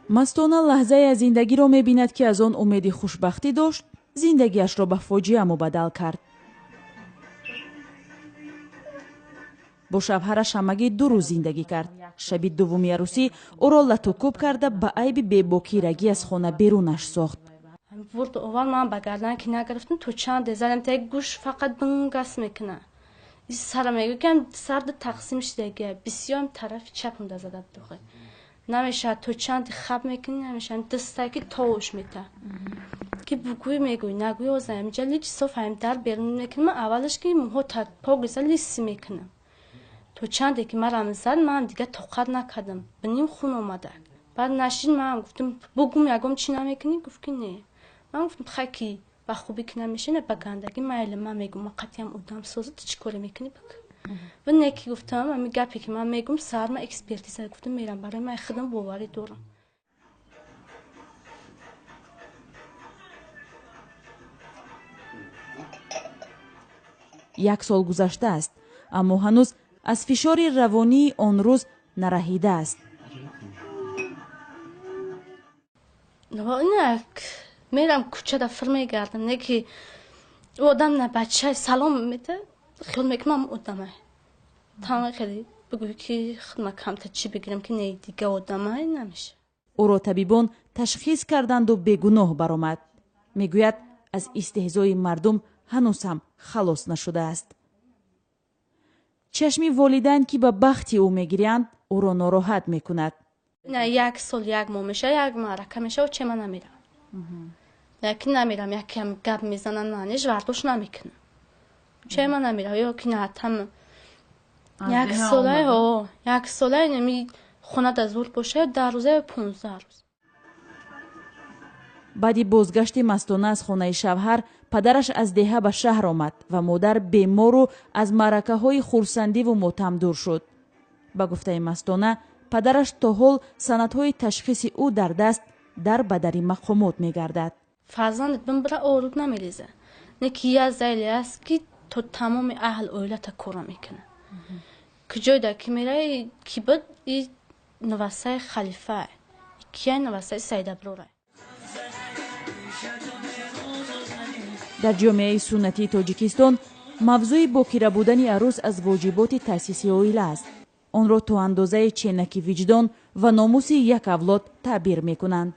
Мастона лаҳзае аз зиндагиро мебинад, ки аз он умеди хушбахтӣ дошт, зиндагиашро ба фоҷиа мубаддал кард. Бо шавҳараш ҳамагӣ 2 рӯз зиндагӣ кард. Шаби дуввуми арӯсӣ ӯро латукӯб карда ба айби бебокирагӣ аз хона берунаш сохт. Бурд овар ман ба гардан ки нагирифтам, то чанд задам та гӯш фақат бингас мекуна. Сара мегӯ ки сард тақсим шудагия, бисёр тарафи чапам да зада духе. Намешавад то чанд хаб мекунӣ, намешавад дастае ки товуш мета. Ки бугӯй мегӯй, нагӯй озам инҷа лич соф ҳам дар берун мекунам, аввалаш ки мӯҳо та погиса лиси мекунам. То чанде ки марам зад, ман дига тоқат накардам. Ба ним хун омада. Баъд нашин ман гуфтам, бугум ягом чӣ намекунӣ? Гуфт ки не. Ман гуфтам, хай ки ба хубӣ ки намешина, ба гандагӣ майли, ман мегум, ман қатъиям одам соза, ту чӣ коре мекунӣ бик? Ва не ки гуфтам, ҳамин гапе ки ман мегум, сар ман экспертиза гуфтам, мерам барои ман худам боварӣ дорам. 1 сол гузаштааст, аммо ҳанӯз аз фишори равонии он рӯз нараҳидааст. Инак мерам кӯчада фир мегардам, не ки одам на бача салом мета, хиёл мекунам одамай. Тамоми хеле бигӯй ки худма камта чӣ бигирам ки не дига одамай намеша. Ӯро табибон ташхис карданду бегуноҳ баромад. Мегӯяд аз истеҳзои мардум ҳанӯз ҳам халос нашудааст. Чашми волидайн ки ба бахти ӯ мегирянд, ӯро нороҳат мекунад. На 1 сол 1 моҳ меша, як маърака меша, оче ман намерам. Яки намерам, якам гап мезанам, на неш вардош намекунам. Че ман намерам, ё ки на там 1 солай, ҳо, 1 солай неми хона да зур боша, 10 рӯза ё 15 рӯз. Баъди бозгашти Мастона аз хонаи шавҳар, падараш аз деҳа ба шаҳр омад ва модар бемору аз маъракаҳои хурсандиву мотам дур шуд. Ба гуфтаи Мастона, падараш то ҳол санадҳои ташхиси ӯ дар даст дар ба дари мақомот мегардад. Фарзандат бимбира оруд намереза. Не ки я зайле аст ки то тамоми аҳл оилата кора мекунад. Куҷойда ки мераи, ки буд, и навасаи халифа, кияй навасаи Саидаброра. Дар ҷомеаи суннатии Тоҷикистон мавзӯи бокира будани арӯс аз воҷиботи таъсиси оила аст. Онро то андозаи ченаки виҷдон ва номуси як авлод таъбир мекунанд.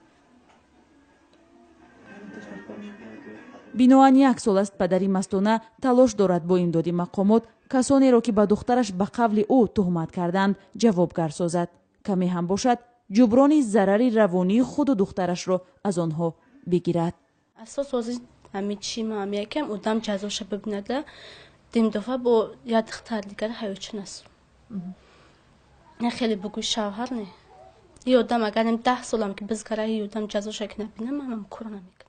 Биноан 1 сол аст падари Мастона талош дорад бо имдоди мақомот касонеро ки ба духтараш ба қавли ӯ туҳмат карданд ҷавобгар созад. Каме ҳам бошад ҷуброни зарари равонии худу духтарашро аз онҳо бигирад. Асос ҳозир ҳамин чи ман якам одам ҷазоша бибинада, димдофа бо як духтар дигар ҳаётчи насу. Не хеле бугӯй шавҳар не. И одам агар 10 солам ки бизгара, и одам ҷазоша ки набинам, манам кор намекунам.